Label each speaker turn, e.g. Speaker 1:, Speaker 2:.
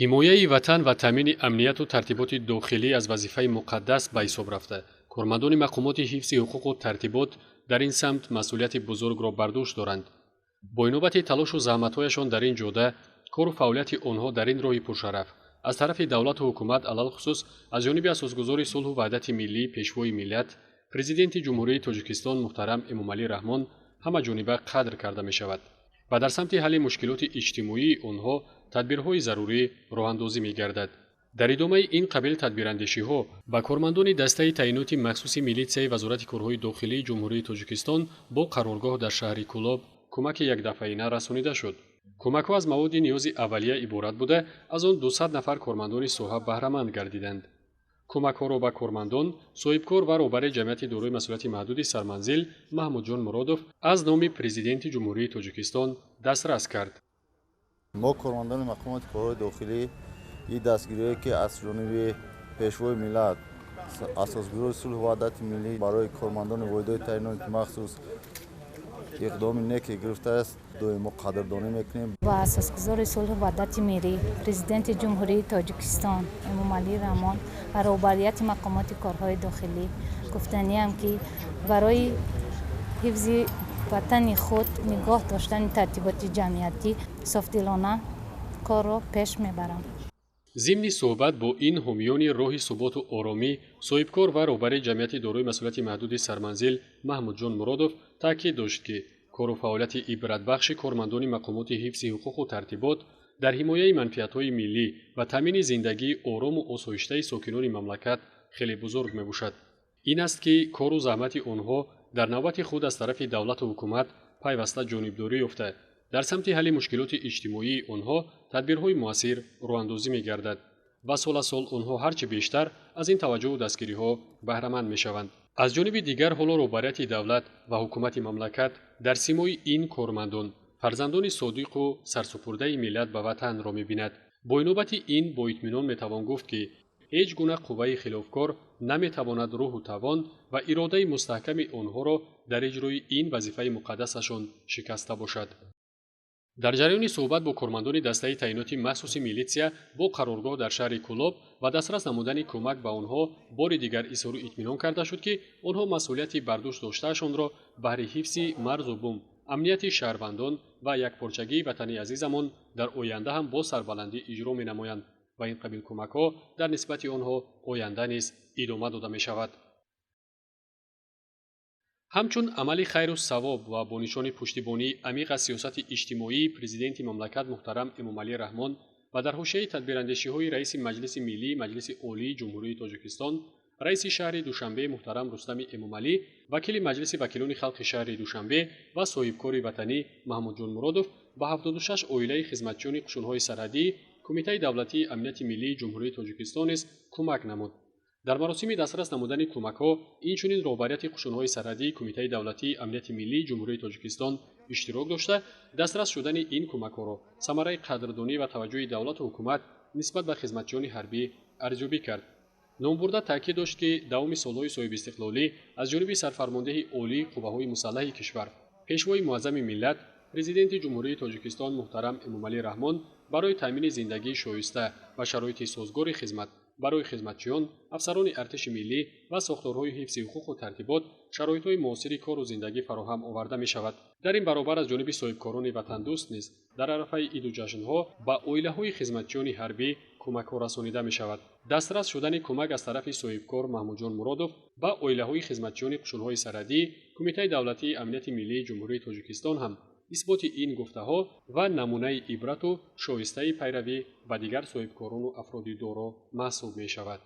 Speaker 1: Ҳимояи ватан ва таъмини амнияту тартиботи дохилӣ аз вазифаи муқаддас ба ҳисоб рафта, кормандони мақомоти ҳифзи ҳуқуқу тартибот дар ин самт масъулияти бузургро бар дӯш доранд. Бо инобати талошу заҳматҳояшон дар ин ҷода, кору фаъолияти онҳо дар ин роҳи пуршараф аз тарафи давлату ҳукумат, алалхусус аз ҷониби асосгузори сулҳу ваҳдати миллӣ, Пешвои миллат, Президенти Ҷумҳурии Тоҷикистон муҳтарам Эмомалӣ Раҳмон ҳамаҷониба қадр карда мешавад ва дар самти ҳалли мушкилоти иҷтимоии онҳо тадбирҳои зарурӣ роҳандозӣ мегардад. Дар идомаи ин қабил тадбирандешиҳо ба кормандони дастаи таъиноти махсуси милитсияи Вазорати корҳои дохилии Ҷумҳурии Тоҷикистон бо қароргоҳ дар шаҳри Кӯлоб кӯмаки якдафъаина расонида шуд. Кӯмакҳо аз маводи ниёзи аввалия иборат буда, аз он 200 нафар кормандони соҳа баҳраманд гардиданд. Кӯмакҳоро ба кормандон соҳибкор ва роҳбари ҷамъияти дорои масъулияти маҳдуди «Сарманзил» Маҳмудҷон Муродов аз номи Президенти Ҷумҳурии Тоҷикистон дастрас кард.
Speaker 2: Мо, кормандони мақомоти корҳои дохилӣ, ин дастгириҳое, ки аз ҷониби Пешвои миллат, Асосгузори сулҳу ваҳдати миллӣ барои кормандони воҳидҳои таъиноти махсус иқдоми неке гирифтааст, доимо қадрдонӣ мекунем.
Speaker 3: Ба Асосгузори сулҳу ваҳдати миллӣ, Президенти Ҷумҳурии Тоҷикистон Эмомалӣ Раҳмон ва роҳбарияти мақомоти корҳои дохилӣ гуфтаниам, ки барои ҳифзи ватани худ, нигоҳ доштани тартиботи ҷамъиятӣ софдилона корро пеш мебарам.
Speaker 1: Зимни суҳбат бо ин ҳомиёни роҳи суботу оромӣ, соҳибкор ва роҳбари ҷамъияти дорои масъулияти маҳдуди «Сарманзил» Маҳмудҷон Муродов таъкид дошт, ки кору фаъолияти ибратбахши кормандони мақомоти ҳифзи ҳуқуқу тартибот дар ҳимояи манфиатҳои миллӣ ва таъмини зиндагии орому осоиштаи сокинони мамлакат хеле бузург мебошад. Ин аст, ки кору заҳмати онҳо дар навбати худ аз тарафи давлату ҳукумат пайваста ҷонибдорӣ ёфта, дар самти ҳалли мушкилоти иҷтимоии онҳо тадбирҳои муассир роҳандозӣ мегардад ва сол аз сол онҳо ҳарчи бештар аз ин таваҷҷӯҳу дастгириҳо баҳраманд мешаванд. Аз ҷониби дигар, ҳоло роҳбарияти давлат ва ҳукумати мамлакат дар симои ин кормандон фарзандони содиқу сарсупурдаи миллат ба ватанро мебинад. Бо инобати ин бо итминон метавон гуфт, ки ҳеҷ гуна қувваи хилофкор наметавонад рӯҳу тавон ва иродаи мустаҳками онҳоро дар иҷрои ин вазифаи муқаддасашон шикаста бошад. Дар ҷараёни суҳбат бо кормандони дастаи таъиноти махсуси милитсия бо қароргоҳ дар шаҳри Кӯлоб ва дастрас намудани кӯмак ба онҳо бори дигар изҳору итминон карда шуд, ки онҳо масъулияти бардӯш доштаашонро баҳри ҳифзи марзу бум, амнияти шаҳрвандон ва якпорчагии ватани азизамон дар оянда ҳам бо сарбаландӣ иҷро менамоянд ва ин қабил кӯмакҳо дар нисбати онҳо оянда низ идома дода мешавад. Ҳамчун амали хайру савоб ва бо нишони пуштибонии амиқ аз сиёсати иҷтимоии Президенти мамлакат муҳтарам Эмомалӣ Раҳмон ва дар ҳошияи тадбирандешиҳои раиси Маҷлиси Миллии Маҷлиси Олии Ҷумҳурии Тоҷикистон, раиси шаҳри Душанбе муҳтарам Рустами Эмомалӣ, вакили Маҷлиси вакилони халқи шаҳри Душанбе ва соҳибкори ватанӣ Маҳмудҷон Муродов ба 76 оилаи хизматчиёни қушунҳои сарҳадии Кумитаи давлатии амнияти миллии Ҷумҳурии Тоҷикистон низ кӯмак намуд. Дар маросими дастрас намудани кӯмакҳо инчунин роҳбарияти қушунҳои сарҳадии Кумитаи давлатии амнияти миллии Ҷумҳурии Тоҷикистон иштирок дошта, дастрас шудани ин кӯмакҳоро самараи қадрдонӣ ва таваҷҷӯҳи давлату ҳукумат нисбат ба хизматчиёни ҳарбӣ арзёбӣ кард. Номбурда таъкид дошт, ки давоми солҳои соҳибистиқлолӣ аз ҷониби Сарфармондеҳи Олии Қувваҳои Мусаллаҳи кишвар, Пешвои муаззами миллат, Президенти Ҷумҳурии Тоҷикистон муҳтарам Эмомалӣ Раҳмон барои таъмини зиндагии шоиста ва шароити созгори хизмат барои хизматчиён, афсарони артиши миллӣ ва сохторҳои ҳифзи ҳуқуқу тартибот шароитҳои муосири кору зиндагӣ фароҳам оварда мешавад. Дар ин баробар аз ҷониби соҳибкорони ватандӯст низ дар арафаи иду ҷашнҳо ба оилаҳои хизматчиёни ҳарбӣ кӯмакҳо расонида мешавад. Дастрас шудани кӯмак аз тарафи соҳибкор Маҳмудҷон Муродов ба оилаҳои хизматчиёни қушунҳои сарҳадии Кумитаи давлатии амнияти миллии Ҷумҳурии Тоҷикистон ҳам исботи ин гуфтаҳо ва намунаи ибрату шоистаи пайравӣ ба дигар соҳибкорону афроди доро маҳсуб мешавад.